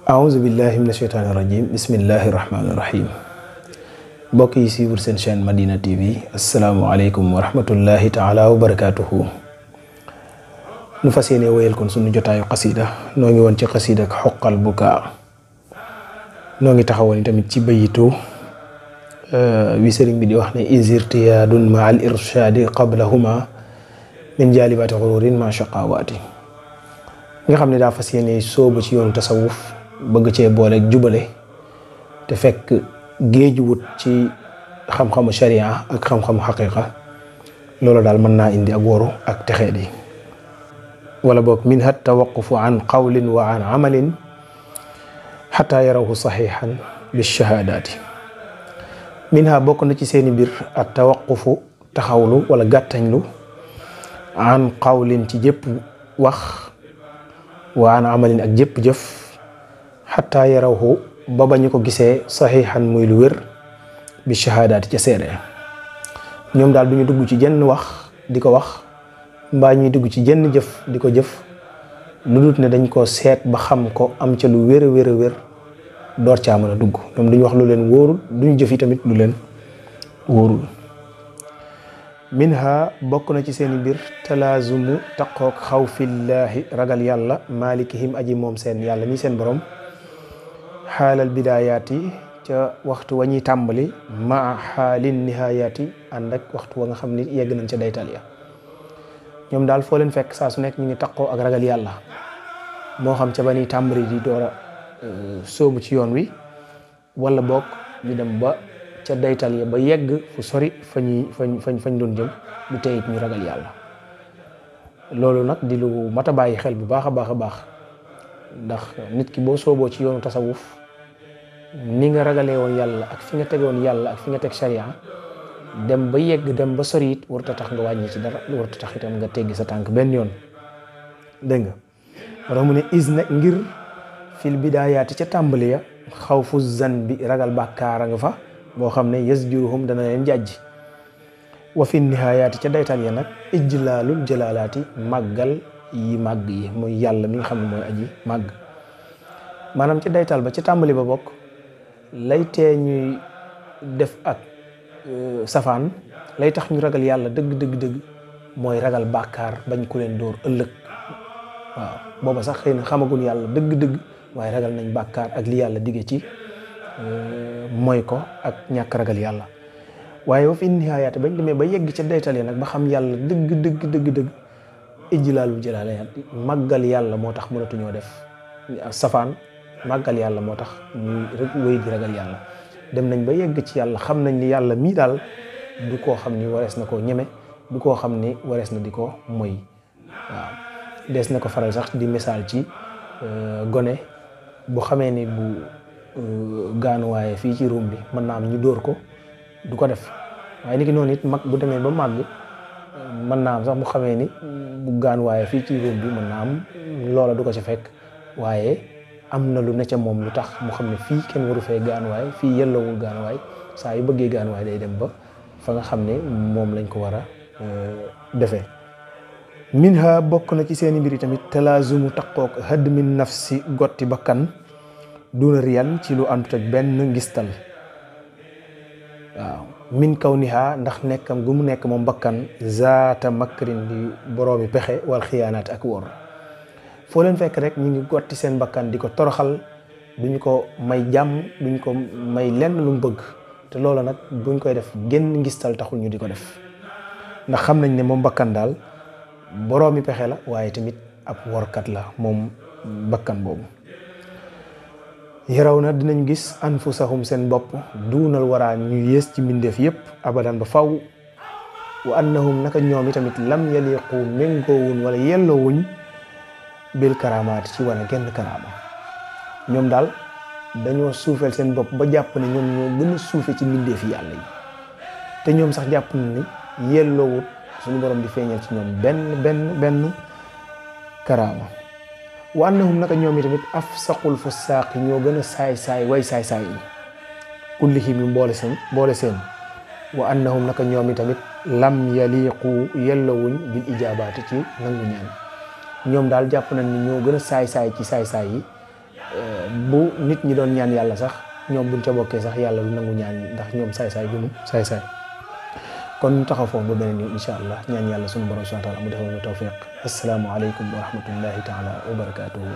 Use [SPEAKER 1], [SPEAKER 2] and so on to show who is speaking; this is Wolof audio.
[SPEAKER 1] aouzu billahi mina sheytaani rajim bismillahi rahmaani rahim mbokk yi suivre seen chaîne Madina TV asalaamualeykum wa rahmatullahi taala wa barakaatuhu. nu fas yéene wéyal kon sunu jotaayu xasida noo ngi woon ci xasida ak xoqal bukaa noo ngi taxawoon tamit ci bayitu wi sëriñ bi di wax ne isirtiyaadun ma al irshaadi qablahuma min jaalibaati xururin ma shaqawaati nga xam ne daa fas yéene soobu ci yoonu tasawuf bëgg cee booleeg jubale te fekk géeju wut ci xam-xamu sharia ak xam-xamu xaqiqa loolu daal mën naa indi ak woru ak texee di wala boog min ha tawaqufu an qawlin wa an amalin xataa yarawhu saxiixan bi shahaadaati min ha bokk na ci seeni mbir at tawaqufu taxawlu wala gàttañlu an qawlin ci jëpp wax wa an amalin ak jëpp jëf xataa yarawhu ba ba ñu ko gisee saxiixan muy lu wér bi shahaadaati ca seede ñoom daal du ñu dugg ci jenn wax di ko wax mbaa ñuy dugg ci jenn jëf di ko jëf lu dut ne dañ ko seet ba xam ko am ca lu wér a wér a wér door caa mën a dugg ñoom duñu wax lu leen wóorul duñu jëf yi tamit lu leen wóorul. minha bokk na ci seeni mbir talaazumu taqoog xawfillaahi ragal yàlla maalikihim aji moom seen yàlla mi seen borom xaalal bidaayaati ca waxtu wa ñuy tàmbali maa xaalin nihaayaati ànd ak waxtu wa nga xam ni yegg nañ ca daytal ya ñoom daal foo leen fekk saa su nekk ñu ngi taqoo ak ragal yàlla moo xam ca ba ñuy tàmbali di door a sóobu ci yoon wi wala boog ñu dem ba ca daytal ya ba yegg fu sori fañ doon jëm lu tey it ñu ragal yàlla loolu nag di lu mat a bàyyi xel bu baax a baax a baax ndax nit ki boo sooboo ci yoonu tasawuf ni nga ragalee woon yàlla ak fi nga tegoon yàlla ak fi nga teg sharia dem ba yegg dem ba sori it warut a tax nga wàññi ci dara warut a tax itam nga teggi sa tànk benn yoon dégg nga wala mu ne is na ngir fil bidaayaati ca tàmbali ya xawfu zan bi ragal bàkkaara nga fa boo xam ne yasjuruhum dana leen jàjj wa fi nihaayaati ca daytal ya nag ijlaalul jalaalaati màggal yi màgg yi mooy yàlla mi nga xam ne mooy aji màgg maanaam ci daytal ba ci tàmbali ba bokk lay tee ñuy def ak safaan lay tax ñu ragal yàlla dëgg mooy ragal bàkkaar bañ ku leen dóor ëllëg waaw booba sax xëy na xamagun yàlla dëgg waaye ragal nañ bàkkaar ak li yàlla dige ci mooy ko ak ñàkk ragal yàlla waaye wa fi nihaayaati bañ demee ba yegg ca daytal ya nag ba xam yàlla dëgg ijlaalul jalaalaat màggal yàlla moo tax mënatuñoo def safaan màggal yàlla moo tax ñuy rek wéy di ragal yàlla dem nañ ba yegg ci yàlla xam nañ ni yàlla mii daal du koo xam ni warees na koo ñeme du koo xam ni warees na di ko moy waaw des na ko faral sax di misaal ci gone bu xamee ni bu gaanuwaaye fii ci ruum bi mën naa am ñu dóor ko du ko def waaye ni ki noonu it mag bu demee ba màgg mën naa am sax bu xamee ni bu gaanuwaaye fii ci ruum bi mën naa am loola du ko ci fekk waaye am na lu ne ca moom lu tax mu xam ne fii kenn waru fee gaanuwaay fii yellowul gaanuwaay saa yu bëggee gaanuwaay day dem ba fa nga xam ne moom lañ ko war a defee. minha bokk na ci seeni mbir yi tamit talaazumu taqoog hadmin nafsi gotti bakkan duna riyan ci lu àndut ak benn ngistal waaw min kaw niha ndax nekkam gu mu nekk moom bakkan zaata makrin di boroomi pexe wal xiyaanaat ak wor foo leen fekk rek ñu ngi gotti seen bakkan di ko toroxal duñu ko may jàmm duñ ko may lenn lu mu bëgg te loola nag buñ koy def genn ngistal taxul ñu di ko def ndax xam nañ ne moom bakkan daal boroomi pexe la waaye tamit ab workat la moom bakkan boobu yaraw na dinañ gis anfusahum seen bopp duunal waraa ñu yées ci mbindeef yépp abadan ba faw wa annahum naka ñoom i tamit lam yaliqu méngoowuñ wala yelloowuñ bil karamaati ci wane genn karama ñoom daal dañoo suufeel seen bopp ba jàpp ne ñoom ñoo gën a suufe ci mbindeef yi yàlla yi te ñoom sax jàpp na ni yelloowut suñu borom di feeñal ci ñoom benn karaama wa annahum naka ñoom i tamit afsaqul fusaaq ñoo gën a saay-saay way saay-saay yi kullihim yi mboole seen wa annahum naka ñoom i tamit lam yaliqu yellawuñ bil ijabaati ci nangu ñaan ñoom daal jàpp nañ ni ñoo gën a saay-saay ci saay-saay yi bu nit ñi doon ñaan yàlla sax ñoom buñ ca bokkee sax yàlla du nangu ñaan yi ndax ñoom saay-saay gënu saay-saay kon ñu taxaw foofu ba beneen yoon incha allah ñaan yàlla sunu borom subhanahu wa taala mu defal ñu tawfiq assalaamu aleykum wa rahmatullahi taala wa barakatuhu